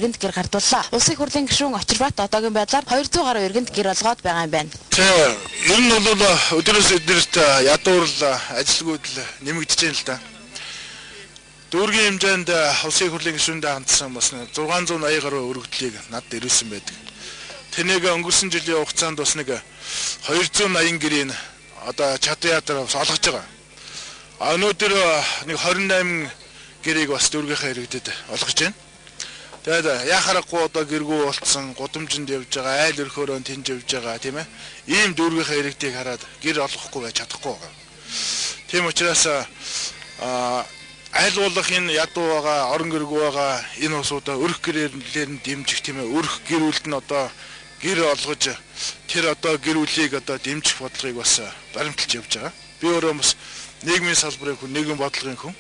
Иргэнд гэр гардууллаа. Улсын хурлын гишүүн Очирбат одоогийн байдлаар 200 гаруй иргэнд гэр олгоод байгаа юм байна. За, ер нь бол өдрөөс өдөрт ядуурл, ажилгүйдэл нэмэгдэж байна л да. Дүүргийн хэмжээнд улсын хурлын гишүүндээ хандсан бас 680 гаруй өргөдлийг надад ирүүлсэн байдаг. Тэнийг өнгөрсөн жилийн хугацаанд бас нэг 280 гэрийн одоо чадвар ядраа бас олгож байгаа. Өнөөдөр нэг 28 гэрийг бас дүүргийнхээ иргэдэд олгож байна. Тэгээд яа харахгүй одоо гэргүү болцсон, гудамжинд явж байгаа, айл өрхөөрөө тэнж явж байгаа, тийм ээ. Ийм дүүргийнхээ иргэдийг хараад гэр олгохгүй байж чадахгүй байгаа. Тийм учраас аль болох энэ ядуу байгаа, орон гэргүй байгаа энэ улсуудаа өрх гэрээр нь дэмжих, тийм ээ, өрх гэр бүлд нь одоо гэр олгож, тэр одоо гэр бүлийг одоо дэмжих бодлогыг бас баримталж явж байгаа. Би өөрөө бас нийгмийн салбарын хүн, нийгмийн бодлогын хүн.